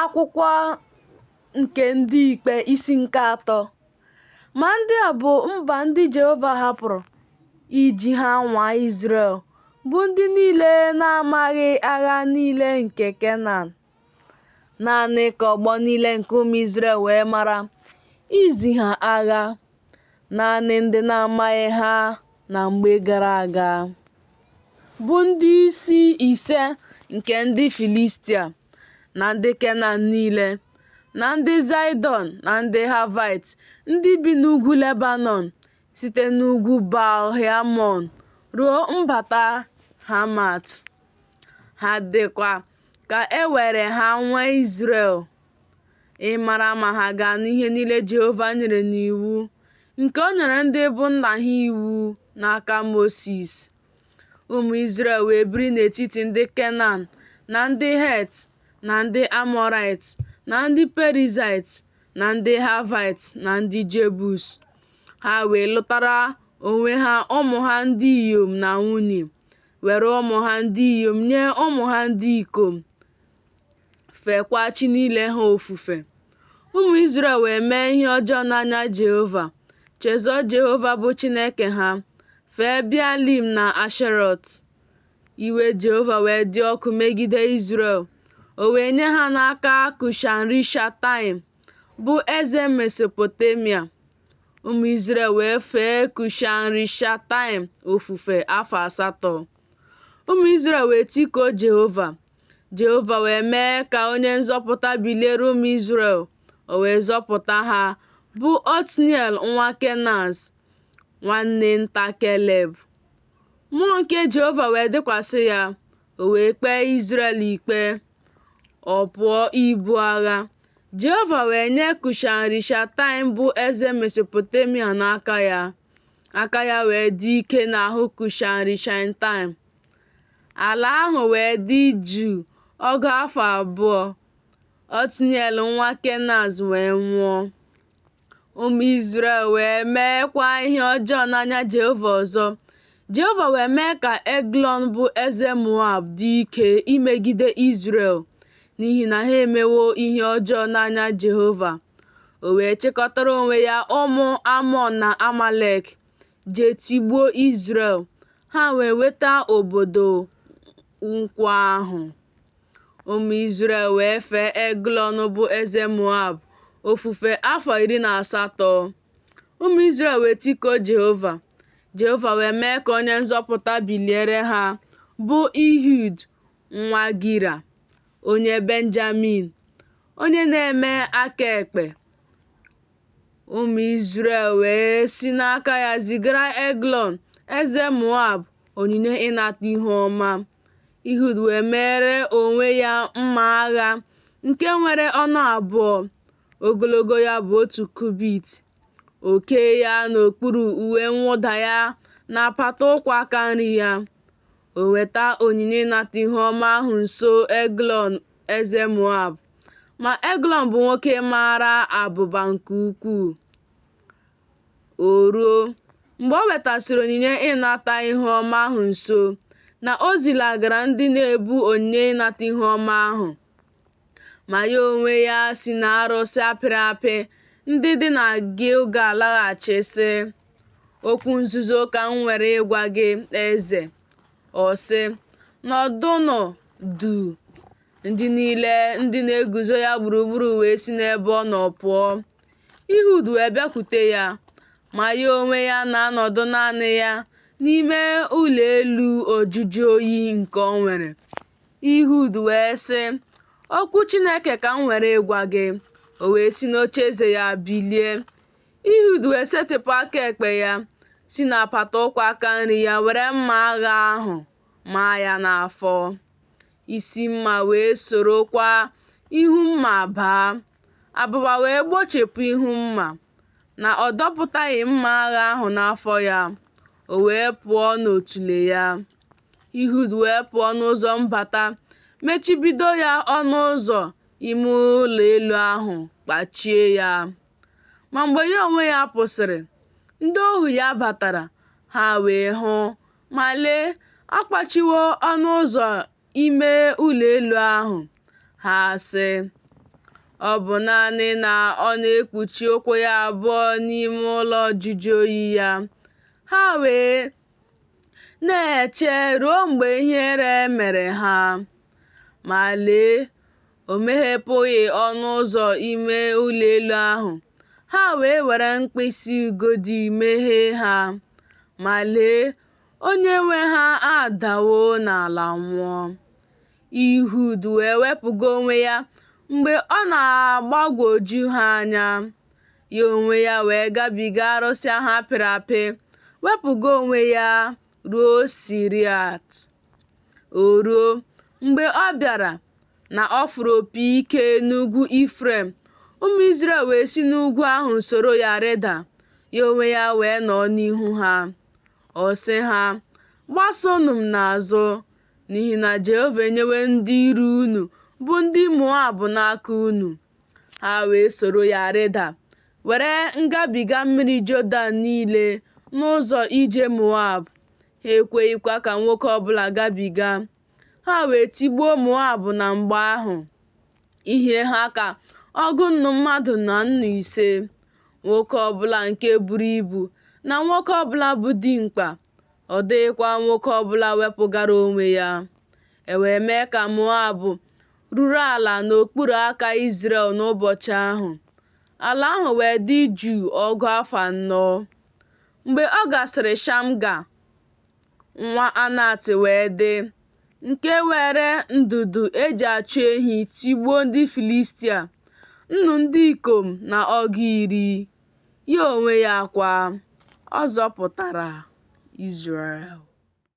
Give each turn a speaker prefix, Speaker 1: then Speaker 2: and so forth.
Speaker 1: Akwụkwọ nke Ndị Ikpe isi nke atọ. Ma ndị a bụ mba ndị Jehova hapụrụ iji ha nwaa Izrel, bụ ndị niile na-amaghị agha niile nke Kenan, naanị ka ọgbọ niile nke ụmụ Izrel wee mara izi ha agha, naanị ndị na-amaghị ha na mgbe gara aga, bụ ndị isi ise nke ndị Filistia, na ndị Kenan niile, na ndị Zaịdọn na ndị Haịvaịt ndị bi n'ugwu Lebanọn, site n'ugwu Baal-Heamọn ruo mbata Hamat. Ha dịkwa ka e were ha nwaa Izrel, ịmara ma ha ga-anụ ihe niile Jehova nyere n'iwu, nke o nyere ndị bụ nna ha iwu n'aka Mosis. Ụmụ Izrel wee biri n'etiti ndị Kenan na ndị Het na ndị Amọraịt na ndị Perizaịt na ndị Haịvaịt na ndị Jebus. Ha wee lụtara onwe ha ụmụ ha ndị inyom na nwunye, were ụmụ ha ndị inyom nye ụmụ ha ndị ikom, feekwa chi niile ha ofufe. Ụmụ Izrel wee mee ihe ọjọọ n'anya Jehova, chezọọ Jehova bụ Chineke ha, fee Bealim na Asherọt. Iwe Jehova wee dị ọkụ megide Izrel, o wee nye ha n'aka Kushan-Rishataim, bụ eze Mesopotemia. Ụmụ Izrel wee fee Kushan-Rishataim ofufe afọ asatọ. Ụmụ Izrel wee tikuo Jehova, Jehova wee mee ka onye nzọpụta biliere ụmụ Izrel, o wee zọpụta ha, bụ Otniel nwa Kenaz, nwanne nta Keleb. Mmụọ nke Jehova wee dịkwasị ya, o wee kpee Izrel ikpe. Ọ pụọ ibu agha. Jehova wee nye Kushan-Rishataim bụ eze Mesopotemia n'aka ya. Aka ya wee dị ike n'ahụ Kushan-Rishataim. Ala ahụ wee dị jụụ ọgụ afọ abụọ. Otniel nwa Kenaz wee nwụọ. Ụmụ Izrel wee meekwa ihe ọjọọ n'anya Jehova ọzọ. Jehova wee mee ka Eglọn bụ eze Moab dị ike imegide Izrel, n'ihi na ha emewo ihe ọjọọ n'anya Jehova. O wee chịkọtara onwe ya ụmụ Amọn na Amalek, jee tigbuo Izrel, ha wee nweta obodo ukwu ahụ. Ụmụ Izrel wee fee Eglọn bụ eze Moab ofufe afọ 18. Ụmụ Izrel wee tikuo Jehova. Jehova wee mee ka onye nzọpụta biliere ha, bụ Ihud nwa Gira, onye Benjamin, onye na-eme aka ekpe. Ụmụ Izrel wee si n'aka ya zigara Eglọn eze Moab onyinye ịnata ihu ọma. Ihud wee meere onwe ya mma agha nke nwere ọnụ abụọ, ogologo ya bụ otu kubit. O kee ya n'okpuru uwe mwụda ya n'apata ụkwụ aka nri ya. O weta onyinye ịnata ihu ọma ahụ nso Eglọn eze Moab. Ma Eglọn bụ nwoke mara abụba nke ukwuu. O ruo, mgbe o wetasịrị onyinye ịnata ihu ọma ahụ nso, na o zilagara ndị na-ebu onyinye ịnata ihu ọma ahụ. Ma ya onwe ya si n'arụsị a pịrị apị ndị dị na Gilgal laghachi, sị, Okwu nzuzo ka m nwere ịgwa gị, eze. Ọ sị, Nọdụnụ duu. Ndị niile ndị na-eguzo ya gburugburu wee si n'ebe ọ nọ pụọ. Ihud wee bịakwute ya, ma ya onwe ya na-anọdụ naanị ya n'ime ụlọ elu ọjụjụ oyi nke o nwere. Ihud wee sị, Okwu Chineke ka m nwere ịgwa gị. O wee si n'ocheeze ya bilie. Ihud wee setịpụ aka ekpe ya, si n'apata ụkwụ aka nri ya were mma agha ahụ maa ya n'afọ. Isi mma wee sorokwa ihu mma baa, abụba wee gbochipụ ihu mma, na ọ dọpụtaghị mma agha ahụ n'afọ ya, o wee pụọ n'otule ya. Ihud wee pụọ n'ụzọ mbata, mechibido ya ọnụ ụzọ ime ụlọ elu ahụ, kpachie ya. Ma mgbe ya onwe ya pụsịrị, ndị ohu ya batara, ha wee hụ, ma lee, a kpachiwo ọnụ ụzọ ime ụlọ elu ahụ. Ha sị, Ọ bụ naanị na ọ na-ekpuchi ụkwụ ya abụọ n'ime ụlọ ọjụjụ oyi ya. Ha wee na-eche ruo mgbe ihere mere ha. Ma lee, o meghepụghị ọnụ ụzọ ime ụlọ elu ahụ, ha wee were mkpịsị ugodi meghee ha. Ma lee, onye nwe ha adawo n'ala nwụọ. Ihud wee wepụga onwe ya mgbe ọ na-agbagwoju ha anya. Ya onwe ya wee gabiga arụsị ahụ a pịrị apị, wepụga onwe ya ruo Siriat. O ruo, mgbe ọ bịara, na ọ fụrụ opi ike n'ugwu Ifrem, ụmụ Izrel wee si n'ugwu ahụ soro ya rịda, ya onwe ya wee nọ n'ihu ha. Ọ sị ha, Gbasonụ m n'azụ, n'ihi na Jehova enyewo ndị iro unu, bụ ndị Moab, n'aka unu. Ha wee soro ya rịda, were ngabiga mmiri Jọdan niile n'ụzọ ije Moab. Ha ekweghịkwa ka nwoke ọbụla gabiga. Ha wee tigbuo Moab na mgbe ahụ, ihe ha ka ọgụ nnu mmadụ na 5, nwoke ọbụla nke buru ibu na nwoke ọbụla bụ dimkpa, ọ dịghịkwa nwoke ọbụla wepụgara onwe ya. E wee mee ka Moab ruru ala n'okpuru aka Izrel n'ụbọchị ahụ. Ala ahụ wee dị jụụ ọgụ afọ anọ. Mgbe ọ gasịrị Shamga, nwa Anat wee dị, nke weere ndụdụ e ji achụ ehi tigbuo ndị Filistia, 5 ndị ikom na 60, ya onwe ya kwa, ọ zọpụtara Izrel.